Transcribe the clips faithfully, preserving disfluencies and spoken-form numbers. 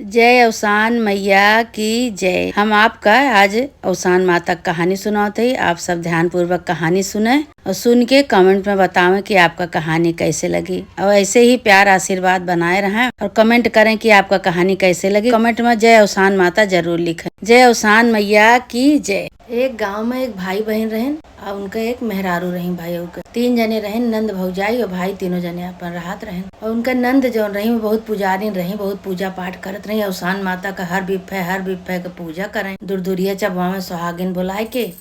जय अवसान मैया की जय। हम आपका आज अवसान माता क कहानी सुनावत हई। आप सब ध्यानपूर्वक कहानी सुने और सुन के comment में बतावें कि आपका कहानी कैसे लगी। और ऐसे ही प्यार आशीर्वाद बनाए रहें और comment करें कि आपका कहानी कैसे लगी। Comment में जय अवसान माता जरूर लिखें। जय अवसान मैया की जय। एक गाँव में एक भाई बहिन रहेन और उनका एक मेहरारू रही। भाई के तीन जने रहेन, नंद भौजाई और भाई, तीनों जने अपन रहत रहेन। और उनका नंद जौन रही, वो बहुत पुजारिन रही, बहुत पूजा पाठ करत रही। अवसान माता का हर बिफे, हर बिफे के पूजा करें, दुरदुरिया चबवावें सुहागिन बुलाए के,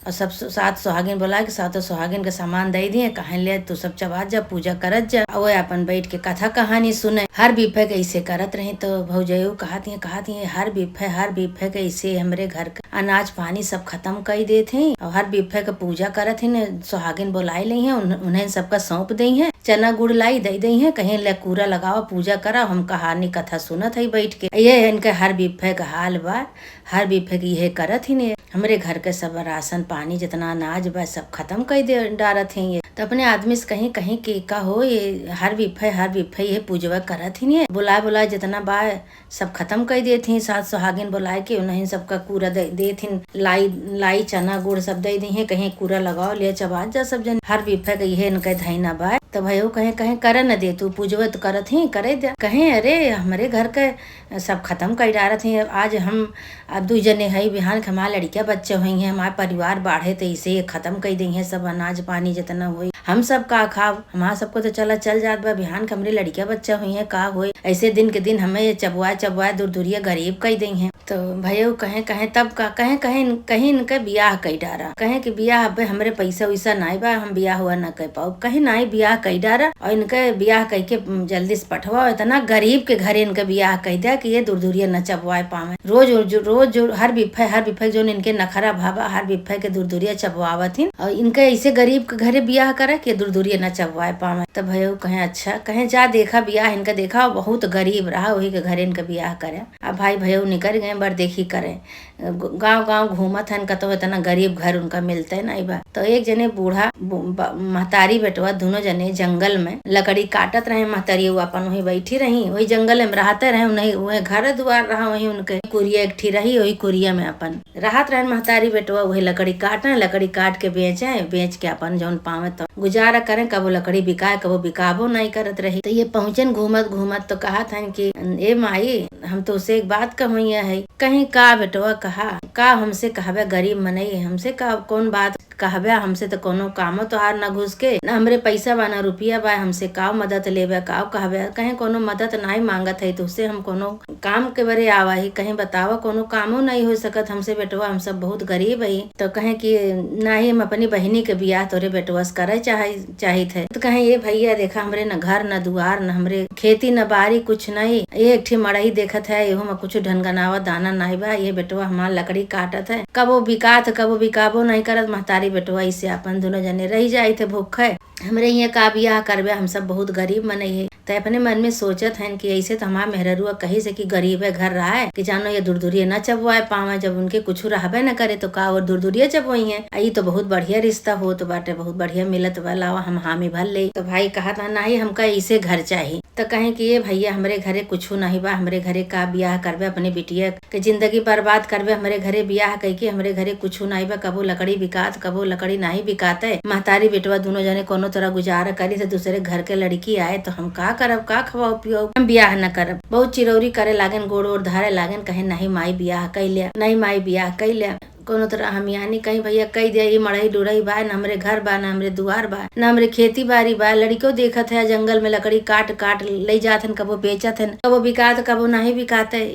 और सब सु-, सात सुहागिन बुलाए के सातों सुहागिन के सामान दे दिए, कहें, "ले तू सब चबात जा, पूजा करत जा।" और वो अपन बैठ के कथा कहानी सुने। हर बिफे के ऐसे करत रही। तो भौजयू कहत हियाँ, कहत हियाँ, "हर बिफे, हर बिफे के ऐसे हमरे घर के अनाज पानी सब खत्म कई देत हैं और हर बिफे के पूजा करत हैं, सुहागिन बुलाई लई हैं, उन-, उन्हें सबका सौंप दई हैं, चना गुड़ लाई दे दई हैं, कहें, 'ले कूरा लगाओ, पूजा करा, हम कहानी कथा सुनत हई बैठ के।'" ये इनके हर बिफे का हाल बा। हर बिफे के इहे करत ही ने। हमरे घर के सब राशन पानी, जितना अनाज बा, सब खत्म कई दे डारत हैं ये। तो अपने आदमी से कहीं, कहीं कि का हो, ये हर बिफे, हर बिफे ये पूजवा करत ही ने। बुलाए, बुलाए जितना बा, सब खत्म कई देत ही। सात सुहागिन बुलाए के उन्हें सबका कूरा दे, देत ही। लाई, लाई, चना, गुड़ सब दे दी हैं, कहीं कूरा लगाओ, ले चबात जा सब जन। हर बिफे के इहे इनके धैना बा। तो भैया कहें, कहें करे न दे तू, पूजवा तो करत ही, करे दे। कहें, "अरे, हमरे घर के सब खत्म कई डारत ही। आज हम अब दुई जने हई, बिहान के हमार लड़किया बच्चे होइहें, हमार परिवार बाढ़े, त इसे ये खत्म कई देइहें सब अनाज पानी जितना होई। हम सब का खाब? हमार सबको तो चला चल जात बा, बिहान के हमरे लड़किया बच्चे होइहें, का होई? ऐसे दिन के दिन हमें ये चबवाए चबवाए दुरदुरिया गरीब कई देइहें।" तो भैया कहें, कहें तब का? कहें, कहें, कहीं इनके बियाह कई डारा। कहें कि बियाह, अबे हमरे पैसा वैसा नाई बा, हम बियाह हुआ ना कर पाउब। कहीं नाई, बियाह कई डारा और इनके बियाह कई के, उम, जल्दी से पठवाओ। इतना गरीब के घरे इनके बियाह कई द्या कि ये दुरदुरिया न चबवाए पावे। रोज, रोज, रोज, जो हर बिफे, हर बिफे जो इनके नखरा भावा, हर बिफे के दुरदुरिया चबवावत हिन। और इनके ऐसे गरीब के घरे बियाह करे कि दुरदुरिया न चबवाए पावे। तब भैया कहें, "अच्छा।" कहें, "जा देखा बियाह इनका, देखा, बहुत गरीब रहा, वही के घरे इनका बियाह करे।" अब भाई भैया निकल गए बरदेखी करे। ग-, गाँव गाँव घूमत हन, कतौ इतना गरीब घर उनका मिलते नाई बा। तो एक जने बूढ़ा बु-, ब-, महतारी बेटवा दुनो जने जंगल में लकड़ी काटत रहे। महतारी वो अपन वहीं बैठी रही, वही जंगल में रहते रहे, उन्हीं, उहे घर दुआर रहा, वहीं उनके कुरिया एक ठी रही, वही कुरिया में अपन रहत रहन महतारी बेटवा। वही लकड़ी काटे, लकड़ी काट के बेचे, बेच के अपन जौन पावे तो गुजारा करें। कबो लकड़ी बिकाए, कबो बिकाबो नाई करत रही। तो ये पहुँचन घूमत घूमत तो कहत हन कि, "ए माई, हम तोसे एक बात कहूँ है।" कहीं, "का बेटवा कहा, का हमसे कहबे, गरीब मनई, हमसे का कौन बात कहबे, हमसे तो कोनो कामो तोहार न घुस के, न हमरे पैसा बा, न रुपया बा, हमसे का मदद लेबे, का कहबे?" कहें, "कोनो मदद नाई मांगत है तोसे, हम कोनो काम के बरे आवा ही।" कहें, "बतावा, कोनो कामो नाई हो सकत हमसे बेटवा, हम सब बहुत गरीब है।" तो कहें कि, "नाई, हम अपनी बहिनी के बियाह तोरे बेटवा से करे चाहे चाहित है।" तो कहें, "ए भैया, देखा, हमरे न घर, न दुआर, न हमरे खेती, न बारी, कुछ नहीं। ये एक ठे मड़ई देखत है, एहू में कुछ ढनगनावा दाना नहीं बा। ये बेटवा हमार लकड़ी काटत है, कबो बिकात, कबो बिकाबो नहीं करत।" महतारी बेटवा इसे अपन दुनो जने रह जाइत है भूखे। "हमरे हियाँ का बियाह करबे, हम सब बहुत गरीब मनई है।" तो अपने मन में सोचत हन कि ऐसे तो हमार मेहररुआ कही से कि गरीबे घर रहा है कि जानो ये दुरदुरिया न चबवाए पावे, जब उनके कुछ रहबे न करे तो का और दुरदुरिया चबवाई है। आ, ई तो बहुत बढ़िया रिश्ता होत बाटे, बहुत बढ़िया मिलत बा, लावा हम हामी भर ले। तो भाई कहत बा, "नहीं, हमका ऐसे घर चाही।" तो कहें कि, "ए भैया, हमरे घरे कुछ नहीं बा, हमरे घरे का बियाह करबे, अपने बिटिया के जिंदगी बर्बाद करबे, हमरे घरे बियाह कइके, हमरे घरे कुछ नहीं बा, कबो लकड़ी बिकात, कबो लकड़ी नहीं बिकाते। महतारी बेटवा दुनो जने कोनो तरह गुजारा करी, तो दूसरे घर के लड़की आए तो हम का करब, का खवाओ पियो, हम बियाह न करब।" बहुत चिरौरी करे लागेन, गोड़ ओड़ धारे लागेन, कहें, "नहीं माई, बियाह कइ ले, नहीं माई, बियाह कइ ले।" कोनो तरह हम यानी कहीं, "भैया, कइ दे, ई मड़ई डुड़ई बा, न हमरे घर बा, न हमरे दुआर बा, न हमरे खेती बारी बा, लड़िको देखत है, जंगल में लकड़ी काट काट ले जात हन, कबो बेचत हन, कबो बिकात, कबो नहीं बिकात है।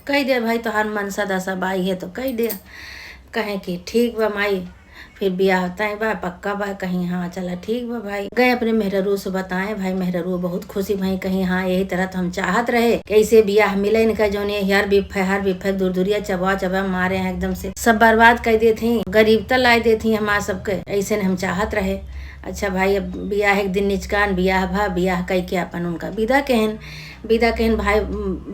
कइ दे भाई, तोहार मनसा दशा बा, इहे तो कइ दे।" कहें कि, "ठीक बा माई, फिर बियाह तय बा, पक्का बा?" कहीं, "हाँ, चला ठीक बा भाई।" गए अपने मेहररू से बताएं, भाई मेहररू बहुत खुशी भई, कहीं, "हाँ, यही तरह तो हम चाहत रहे, कैसे बियाह मिले इनका, जौन ये हर बिफे, हर बिफे दुरदुरिया चबा चबा मारे हैं एकदम से, सब बर्बाद कइ देत ही, गरीबता लाइ देत ही हमार सबके, ऐसे न हम चाहत रहे।" अच्छा भाई, अब बियाह एक दिन निचकान बियाह भा, बियाह कइके अपन उनका विदा केहन, विदा केहन। भाई,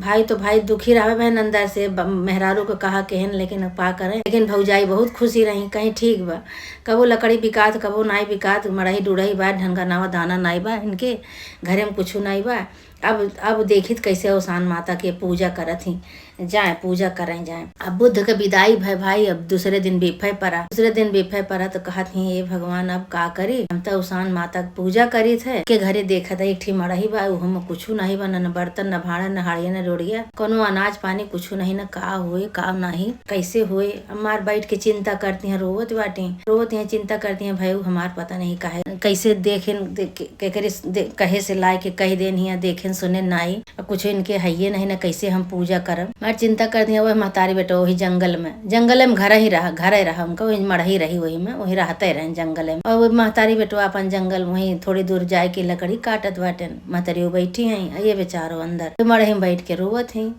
भाई तो भाई दुखी रहबे बहन अंदर से, ब-, मेहरारू को कहा केहन, लेकिन अब का करें। लेकिन भौजाई बहुत खुशी रही, कहीं ठीक बा, कबो लकड़ी बिकात, कबो नाई बिकात, मड़ई डुड़ई बा, ढंगनावा दाना नाई बा, इनके घरे में कुछ नाई बा। अब, अब देखित कैसे अवसान माता के पूजा करत ही, जाए पूजा करें जाए। अब बुध के विदाई भय भाई, अब दूसरे दिन बिफे परा, दूसरे दिन बिफे परा तो कहत ही, "ए भगवान, अब का करी? हम तो अवसान माता के पूजा करी थे, के घरे देखत है एक ठी मड़ही बा, उहम कुछु नहीं बा, न बर्तन, न भाड़ा, न हाड़िया, न रोड़िया, कोनो अनाज पानी कुछु नहीं, न का होए का नहीं, कैसे होए?" हमार बैठ के चिंता करती हैं, रोवत बाटी, रोवत हैं, चिंता करती हैं, भाई हमार पता नहीं काहे, कैसे देखें, दे-, के-, केकरे स-, दे-, कहे से लाए के कह देन हिया, देखें सुने नाई, अब कुछ इनके हइये नहीं ना, कैसे हम पूजा करब? हमार चिंता करती हैं, वही महतारी बेटा वही जंगल में, जंगल में घर ही रहा, घर ही रहा उनका, वही मड़ही रही, वही में, वही रहते रहे जंगल में। और वो महतारी बेटवा अपन जंगल में वहीं थोड़ी दूर जाए के लकड़ी काटत बाटेन, महतारी वो बैठी हैं, ये बेचारो अंदर तो मड़ही में बैठ के रोवत हैं।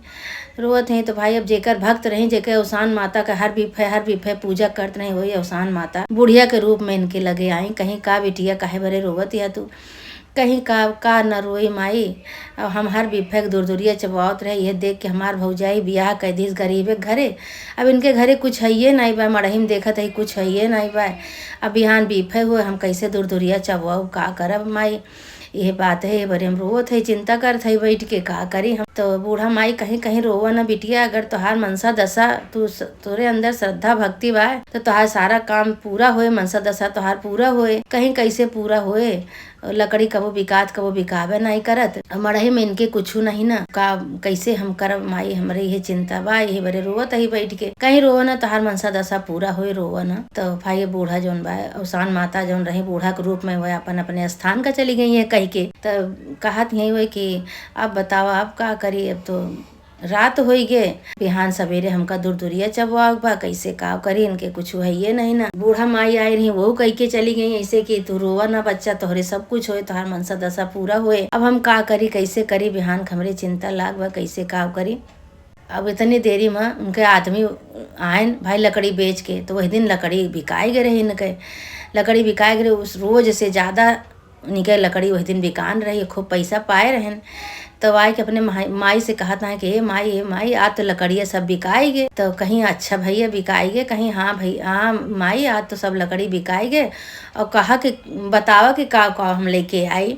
रोवत हैं तो भाई, अब जेकर भक्त रही, जेकर अवसान माता का हर बिफे, हर बिफे पूजा करत रही, वही अवसान माता बुढ़िया के रूप में इनके लगे आई। कहीं, "का बिटिया, काहे बरे रोवत या तू?" कहीं, "का, का न रोई माई, अब हम हर बिफे के दुरदुरिया चबवावत रहे, यह देख के हमार भौजाई बियाह कइ दिस गरीबे के घरे। अब इनके घरे कुछ हइये नाई बा, मड़ही में देखत है कुछ हइये नाई बा। अब बिहान बिफे हुए, हम कैसे दुरदुरिया चबवाऊ, का करब माई?" यह बात है, ये बरे हम रोवत है, चिंता करत है बैठ के, का करी हम। तो बूढ़ा माई कहीं, "कहीं रोवा न बिटिया, अगर तोहार मनसा दशा, तू स-, तोरे अंदर श्रद्धा भक्ति बा, तो तोहार सारा काम पूरा होए, मनसा दशा तोहार पूरा होए।" कहीं, "कैसे पूरा होए? लकड़ी कबो बिकात, कबो बिकाबे नाई करत। अब मड़ही में इनके कुछु नहीं ना, का, कैसे हम करब माई, हमरे यह चिंता बा, यही बरे रोवत ही बैठ के।" कहीं, "रोवा न, तोहार मनसा दशा पूरा होए, रोवा न।" तो भाई ये बूढ़ा जौन बा, अवसान माता जौन रही, बूढ़ा के रूप में वह अपन अपने स्थान का चली गई है कह के। तो कहत यही हुए कि अब बतावा, अब का करी, अब तो रात होई गे, बिहान सबेरे हमका दुरदुरिया चबवावे के बा, कैसे का करी, इनके कुछ हइये नहीं ना। बूढ़ा माई आई रही, वो कह के चली गई ऐसे कि "तू रोवा ना बच्चा, तोहरे सब कुछ होए, तोहार मनसा दशा पूरा होए। अब हम का करी, कैसे करी, बिहान के हमरे चिंता लाग बा, कैसे का करी।" अब इतनी देरी में उनके आदमी आयन भाई लकड़ी बेच के, तो वही दिन लकड़ी बिकाए गए रही इनके। लकड़ी बिकाए गए रही, उस रोज से ज्यादा उनके लकड़ी वही दिन बिकान रही, खूब पैसा पाए रहन। तो आए के अपने माई, माई से कहत हैं कि "ए माई, ए माई, आज तो लकड़िया सब बिकाई गे।" तो कहीं, "अच्छा भैया बिकाई गे?" कहीं, "हाँ भैया, हाँ माई, आज तो सब लकड़ी बिकाई गे।" और कहा कि बतावा कि का, का हम लेके आई।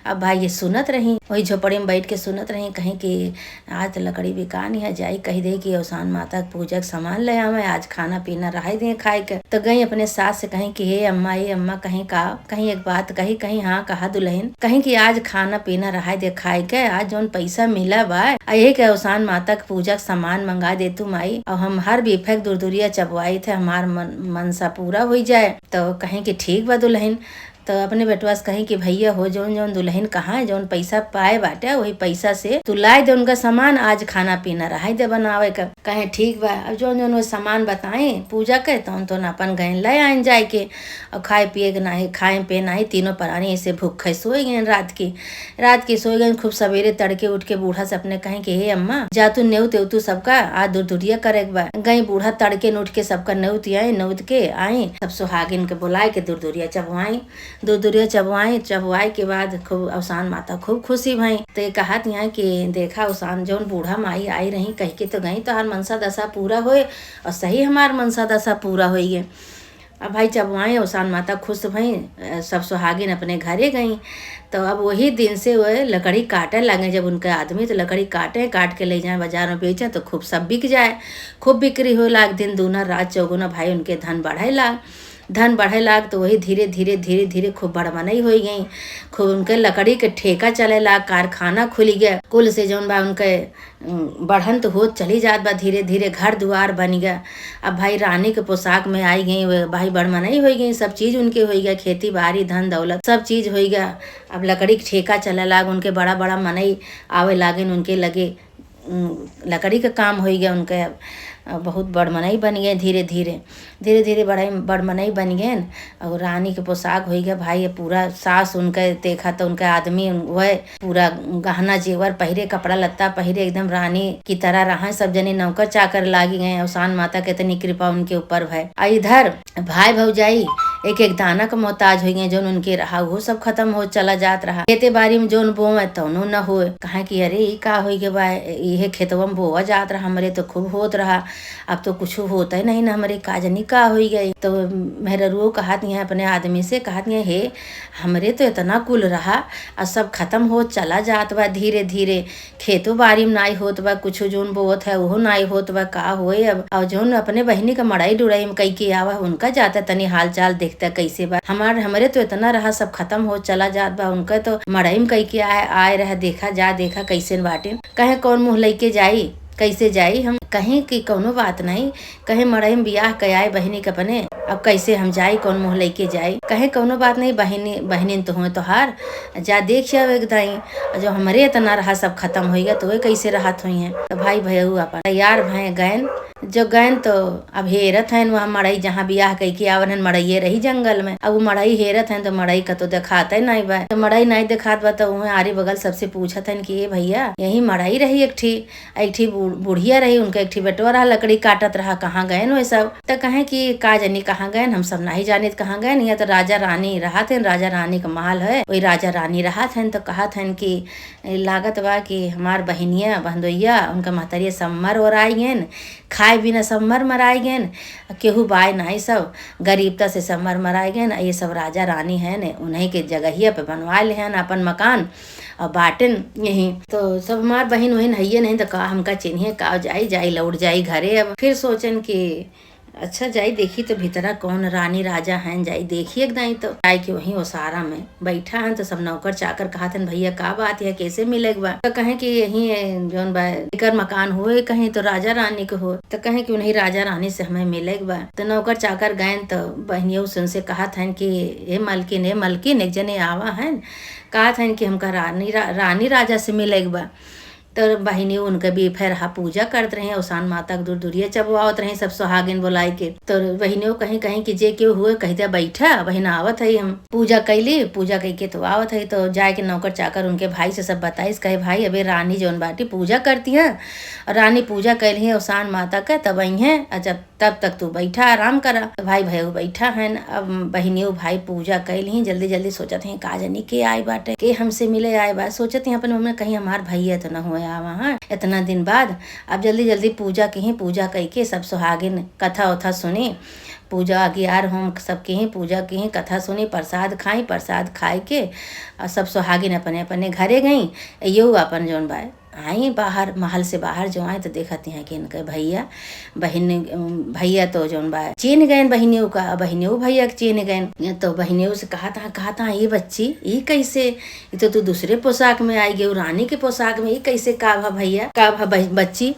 अब भाई ये सुनत रही, वही झोपड़ी में बैठ के सुनत रही, कहीं कि आज तो लकड़ी बिकान है, जाई कही दे कि अवसान माता के पूजा के सामान ले आवे, आज खाना पीना रहाई दे खाए के। तो गई अपने सास से कहीं कि "हे अम्मा, ए अम्मा, कहीं का, कहीं एक बात कही?" कहीं, "हाँ, कहा दुलहिन।" कहीं कि "आज खाना पीना रहाई दे खाए के, आज जौन पैसा मिला बा, आ यही के अवसान माता के पूजा के सामान मंगा दे तू माई, और हम हर बिफे के दुरदुरिया चबवाई थे, हमार मन, मनसा पूरा होई जाए।" तो कहीं कि "ठीक बा दुलहिन।" तो अपने बेटवा से कहीं कि "भैया हो, जौन जौन दुलहिन कहा है, जौन पैसा पाए बाटे, वही पैसा से तू लाए दे उनका सामान, आज खाना पीना रहाई दे बनावे का।" कहे "ठीक बा।" अब जौन जौन वो सामान बताए पूजा के, तौन तौन अपन गए ले आइन जाए के। और खाए पिए के नाही, खाए पे नाही, तीनों परानी ऐसे भूखे सोए गए रात की। रात की सोए गए, खूब सवेरे तड़के उठ के बूढ़ा से अपने कहे कि "हे अम्मा, जा तू नेउत एउतू सबका, आज दुरदुरिया करे के बा।" गई बूढ़ा तड़के न उठ के सबका नेउत आए, नेउत के आए, सब सुहागिन के बुलाए के दुरदुरिया चबवाई। दुरदुरिया चबवाई, चबवाई के बाद खूब अवसान माता खूब खुशी भई। तो ये कहत यहाँ कि "देखा अवसान, जौन बूढ़ा माई आई रही कह के तो गई, तोहार मनसा दशा पूरा होए, और सही हमार मनसा दशा पूरा होई है।" अब भाई चबवाई, अवसान माता खुश भई, अ, सब सुहागिन अपने घरे गई। तो अब वही दिन से वह लकड़ी काटे लगे, जब उनके आदमी तो लकड़ी काटे, काट के ले जाए बाजार में बेचे तो खूब सब बिक जाए, खूब बिक्री होए लाग, दिन दूना रात चौगुना भाई उनके धन बढ़े लाग। धन बढ़े लाग तो वही धीरे धीरे, धीरे धीरे खूब बड़ मनई होई गई। खूब उनके लकड़ी के ठेका चले लाग, कारखाना खुली गया। कुल से जौन बा उनके, उम, बढ़न तो होत चली जात बा धीरे धीरे, घर दुआर बन गया। अब भाई रानी के पोशाक में आई गई, वे भाई बड़ मनई होई गई, सब चीज उनके होई गया, खेती बाड़ी धन दौलत सब चीज होई गया। अब लकड़ी के ठेका चले लाग, उनके बड़ा बड़ा मनई आवे लागेन उनके लगे। उम, लकड़ी का काम होई गया उनके, अ, बहुत बड़ मनई बन गए धीरे धीरे, धीरे धीरे बड़े बड़ मनई बन गए। और रानी के पोशाक होई गया भाई, ये पूरा सास उनके देखा तो उनके आदमी वह पूरा गहना जेवर पहिरे, कपड़ा लत्ता पहिरे, एकदम रानी की तरह रहा। सब जने नौकर चाकर लागी गए, अवसान माता के इतनी कृपा उनके ऊपर भय। आ इधर भाई भौजाई एक एक दाना क मोहताज होइ गए, जौन उनके रहा उहो सब खतम हो चला जात रहा। खेते बारी में जौन बोवे तौनो न होए। कहा कि अरे ई का होइ गए बा, इहे खेतवा में बोवा जात रहा, हमरे तो खूब होत रहा, अब तो कुछ होत ही नहीं न, हमरे का जनी का होइ गए। तो मेहररुओ कहत हैं अपने आदमी से, कहत हैं हे हमरे तो इतना कुल रहा, अब सब खतम हो चला जात बा धीरे धीरे। खेतो बारी में नाई होत बा, कुछ जौन बोवत है उहो नाई होत बा, का होए अब। और जौन अपने बहिनी का मड़ई डुड़ई में कई के आवा है, उनका जाता तनी हाल चाल देखता कैसे बा। हमार, हमरे तो इतना रहा सब खतम हो चला जात बा, उनका तो मड़ई में कई के आए, आए रहा, देखा जा, देखा कैसे बाटे। कहे कौन मुँह लइके जाई, कैसे जाई? हम कहीं कि कौनो बात नहीं, कहे मड़ई में बियाह के आए बहिनी के अपने, अब कैसे हम जाई, कौन मुँह लइके जाई? कहे कौनो बात नहीं, बहिनी, बहिनिन तो हुए तोहार, जा देख आवे एक दाई। और जो हमरे इतना रहा सब खतम होइगा तो वे कैसे रहत होइहैं? तो भाई भयऊ अपन तैयार भए गएन। जो गएन तो अब हेरत हन वहाँ मड़ई जहाँ बियाह कइके आवन हन, मड़इये रही जंगल में। अब वो मड़ई हेरत हन तो मड़ई का तो देखाते नहीं बा। तो मड़ई नहीं देखात बा तो वहाँ आरी बगल सबसे पूछत हन कि ए भैया यही मड़ई रही एक ठी? एक ठी बूढ़-, बुढ़िया रही, उनका एक ठी बेटवा रहा, लकड़ी काटत रहा, कहाँ गएन वे सब? त कहे कि का जनी कहाँ गएन, हम सब नहीं जानित कहाँ गएन। यहाँ तो राजा रानी रहत हन, राजा रानी का महल है, वही राजा रानी रहत हन। तो कहत हन कि लागत बा कि हमार बहिनिया बहनोइया उनका महतरिया सम्मर ओराई गएन, खाए बिना सम्मर मराई गएन, केहू बाय नाई, सब गरीबता से सम्मर मराई गएन। ये सब राजा रानी हैं, उन्हीं के जगहिया पे बनवा ले हैं अपन मकान। और बाटेन यहीं। तो सब हमार बहिन वहिन हइये नहीं, तो का हमका चिन्हिए, का जाई, जाई लौट जाई घरे। अब फिर सोचन कि अच्छा जाई देखी तो भीतरा कौन रानी राजा हैं, जाई देखी एक दाई। तो जाई कि वहीं ओसारा में बैठा हैं, तो सब नौकर चाकर कहत हैं, भैया का बात है, कैसे मिले के बा? तो कहें कि यहीं जौन बा एकर मकान होए कहीं तो राजा रानी के हो। तो कहें कि उन्हीं राजा रानी से हमें मिले के बा। तो नौकर चाकर गएन तो बहिनियों से उनसे कहत हैं कि ए मलकिन, ए मलकिन, एक जने आवा हैं, कहत हन कि हमका रानी रा-, रानी राजा से मिले के बा। तो बहिनी उनके भी फेर हा पूजा करत रही, औसान माता के दूर दूरिया चबवावत रही सब सुहागिन बोलाई के। तो बहिनियों कहीं कहीं कि जे केहू हुए कह दे बैठा, बहिन आवत है, हम पूजा कैली, पूजा कई के तो आवत है। तो जाए के नौकर चाकर उनके भाई से सब बताइस, कहे भाई अबे रानी जौन बाटी पूजा करती है, और रानी पूजा कैली है औसान माता के, तब आई हैं, और जब तब तक तू बैठा, आराम करा। तो भाई भयऊ बैठा हन। अब बहिनियो भाई पूजा कैल ही, जल्दी जल्दी सोचत हैं, का जनी के आए बाटे, के हमसे मिले आए बा। सोचत हैं अपने मन में, कहीं हमार भैया तो न हुए आवा, हाँ, इतना दिन बाद। अब जल्दी जल्दी पूजा की ही, पूजा कई के सब सुहागिन कथा उथा सुनी, पूजा अगियार होम सब की ही, पूजा की ही, कथा सुनी, प्रसाद खाई, प्रसाद खाए के और सब सुहागिन अपने अपने घरे गई। यो अपन जौन बा आई बाहर, महल से बाहर जो आए तो देखत हैं कि इनके भैया, बहिन, अम, भैया तो जौन बा चीन्ह गएन बहिनियों का, बहिनियों भैया के चीन्ह गएन। तो बहिनियों से कहत हैं, कहत हैं, "ये बच्ची, ये कैसे? ये तो तू दूसरे पोशाक में आई गई, रानी के पोशाक में, ये कैसे? का भा भैया, का भा ब-, बच्ची?"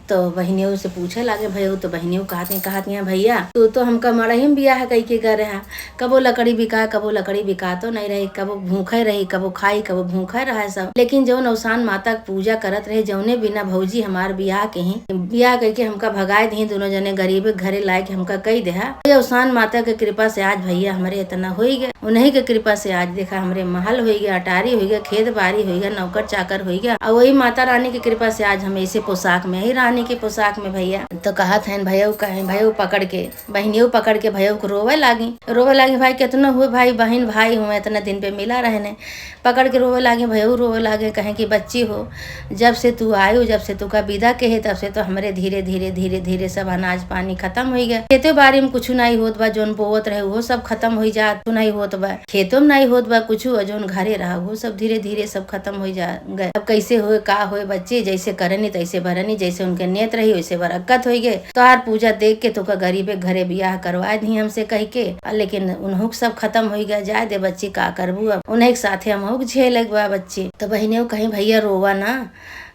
तो बहिनियों से पूछे लागे भैया, तो बहिनियों कहत हैं, कहत हैं, "भैया, तू तो हमका मड़ही में बियाह कई के गए रहा, कबो लकड़ी बिका, कबो लकड़ी बिका तो नहीं रही, कबो भूखे रही, कबो खाई, कबो भूखे रहा सब। लेकिन जौन औसान माता के पूजा करत रहे, जौने बिना भौजी हमार बियाह के ही, बियाह कइके हमका भगाए दही, दोनों जने गरीबे के घरे लाए के हमका कई देहा। ये औसान माता के कृपा से आज भैया हमरे इतना होई गए, उन्हीं के कृपा से आज देखा हमरे महल होई गए, अटारी होई गए, खेत बारी होई गए, नौकर चाकर होई गए, और वही माता रानी की कृपा से आज हम ऐसे पोशाक में ही, रानी के पोशाक में भैया।" तो कहत हैं भैया, कहे भैया पकड़ के बहिनियों पकड़ के भैया को रोवे लागी, रोवे लागी, "भाई, कितना हुए भाई, बहिन भाई हुए, इतना दिन पे मिला रहने।" पकड़ के रोवे लागी, भैया रोवे लागे, कहे कि, "बच्ची हो, जब से तू आयु, जब से तू का विदा के है, तब से तो हमरे धीरे, धीरे, धीरे, धीरे सब अनाज पानी खत्म होई गए। खेते बारी में कुछ नहीं होत बा, जौन बोवत रहे, वो सब खत्म होई जात, कुछ नहीं होत बा, खेतों में नहीं होत बा कुछ, और जौन घरे रहा, वो सब धीरे, धीरे सब खत्म होई जा गए। अब कैसे होए, का होए, बच्ची जैसे करनी, तैसे भरनी, जैसे उनके नियत रही, वैसे बरकत होई गए।" तोहार पूजा देख के तोका गरीबे घरे बियाह करवा दी हमसे कह के, आ, लेकिन उन्हों के सब खत्म होई गया। जाए दे बच्ची, का करबू अब, उन्हें के साथे हम होक झेले के बा बच्ची। तो बहिनियों कहीं, "भैया रोवा ना,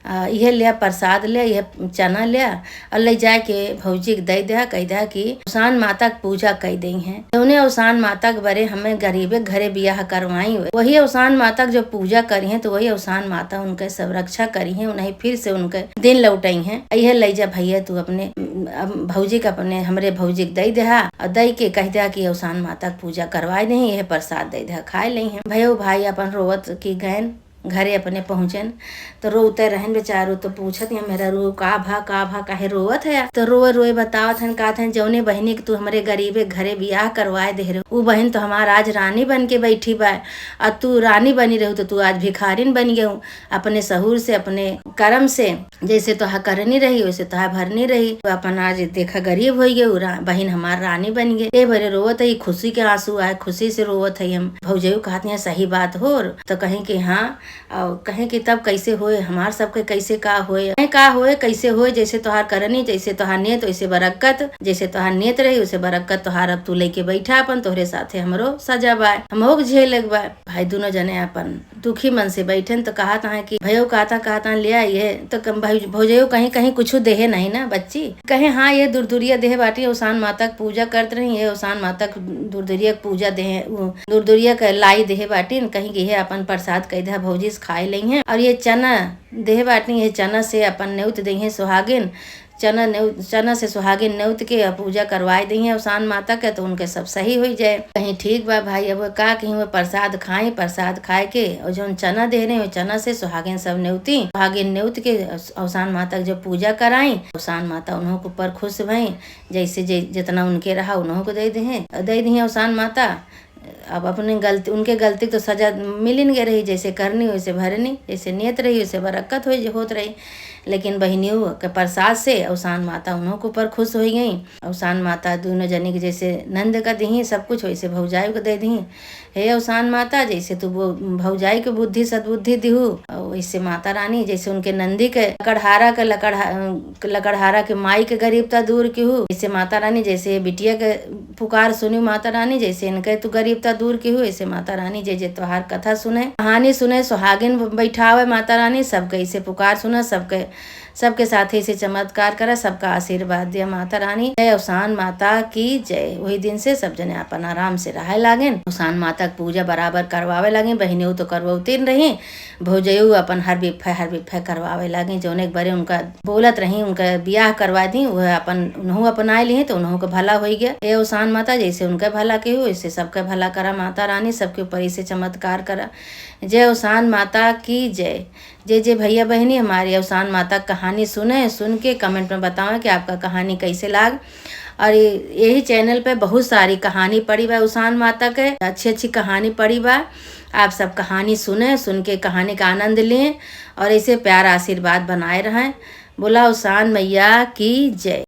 आ, इहे लिया प्रसाद लिया, इहे चना लिया और ले जाए के भौजी के दे दे, कह दे कि औसान माता के पूजा कई दे हैं। जौने औसान माता के बरे हमें गरीबे घरे बियाह करवाई हुए, वही औसान माता के जो पूजा करी हैं तो वही औसान माता उनके सब रक्षा करी हैं, उन्हें फिर से उनके दिन लौटई हैं। इहे ले जा भैया, तू अपने, अम, भौजी के, अपने हमरे भौजी के दे देहा और दे के कह देहा कि औसान माता के पूजा करवाए नहीं, यह प्रसाद दे देहा, खाए ले हैं।" भयो भाई अपन रोवत की गैन घरे अपने पहुँचेन, तो रोवते रहेन बेचारू। तो पूछत हैं मेहरारू, "का भा, का भा, काहे रोवत है?" तो रोए रोए बतावत हन, कहत हन, "जौने बहिनी के तू हमरे गरीबे घरे बियाह करवाए दे रहे, उ बहिन तो हमार आज रानी बन के बैठी बा, और तू रानी बनी रहू तो तू आज भिखारिन बन गयू। अपने सहूर से, अपने करम से, जैसे तोहार करनी रही वैसे तोहार भरनी रही, तो अपन आज देखा गरीब होइ गयू, रा-, बहिन हमार रानी बन गई।" ए बरे रोवत है, खुशी के आंसू आए, खुशी से रोवत है हम। भौजयू कहत हैं, "सही बात हो?" तो कहीं कि हाँ, और कहें कि तब कैसे होए, हमार सबके कैसे का होए, कहें का होए, कैसे होए, जैसे तोहार करनी, जैसे तोहार नियत, वैसे बरक्कत, जैसे तोहार नियत रही, वैसे बरक्कत तोहार अब तू लेके बैठा अपन, तोहरे साथे हमरो सजा बाय, हमहू के झेले के बाय। भाई दुनो जने अपन दुखी मन से बैठेन, तो कहत हैं कि भैयो कहता, कहता ले आइए, तो कम भाई भौजयो कहीं, कहीं कुछ देहे नहीं ना बच्ची, कहे, "हाँ, ये दुरदुरिया देहे बाटी, औसान माता के पूजा करत रही, ये औसान माता के दुरदुरिया के पूजा देहे, उ दुरदुरिया के लाई देहे बाटी, कहीं कि ये अपन प्रसाद कह दे भौजी से खाए लेइहें, और ये चना देहे बाटी, ये चना से अपन नेउत देइहें सुहागिन, चना नेउ-, चना से सुहागिन नेउत के आ पूजा करवाए देइहें औसान माता के, तो उनके सब सही होइ जाए।" कहीं, "ठीक बा भाई, अब का कहीं वो प्रसाद खाई, प्रसाद खाए के और जौन चना दे रहे, वो चना से सुहागिन सब नेउती, सुहागिन नेउत के औस-, औसान माता के जब पूजा कराई, औसान माता उन्हों के ऊपर खुश भई, जैसे जे-, जितना उनके रहा उन्हों को दे देहें, दे दिहें औसान माता।" अब अपने गलती, उनके गलती तो सजा मिलिन गए रही, जैसे करनी वैसे भरनी, जैसे नियत रही वैसे बरक्कत हो, होत रही। लेकिन बहिनियों के प्रसाद से औसान माता उन्हों के ऊपर खुश होइ गई। औसान माता दुनो जनी के जैसे नंद का दिही सब कुछ, वैसे भौजाई को दे दिही। हे औसान माता, जैसे तू वो भौजाई के बुद्धि सद्बुद्धि दिहू, और वैसे माता रानी जैसे उनके नंदी के लकड़हारा के लकड़हा-, लकड़हारा के माई के गरीबता दूर किहू, वैसे माता रानी जैसे बिटिया के पुकार सुनी माता रानी, जैसे इनके तू गरीबता दूर किहू, ऐसे माता रानी जे जे तोहार कथा सुने, कहानी सुने, सुहागिन बैठावे माता रानी, सबके ऐसे पुकार सुना, सबके, सबके साथे ऐसे चमत्कार करा, सबका आशीर्वाद दिया माता रानी। जय औसान माता की जय। वही दिन से सब जने अपन आराम से रहे लागेन, औसान माता के पूजा बराबर करवावे लागेन। बहिनियों तो करवौतीन रही, भौजयू अपन हर बिफे, हर बिफे करवावे लागी। जौने एक बारे उनका बोलत रही, उनका बियाह करवा दी, वह अपन, उन्हों अपनाए ली, तो उन्हों के भला होइ गया। ए औसान माता, जैसे उनका भला के हो, वैसे सबका भला करा माता रानी, सबके ऊपर ऐसे चमत्कार करा। जय औसान माता की जय। जे जे भैया बहिनी हमारी औसान माता कहानी सुने, सुन के comment में बतावें कि आपका कहानी कैसे लाग। और ये, यही channel पे बहुत सारी कहानी पड़ी बा औसान माता के, अच्छी अच्छी कहानी पड़ी बा। आप सब कहानी सुने, सुन के कहानी का आनंद लें और ऐसे प्यार आशीर्वाद बनाए रहें। बोला औसान मैया की जय।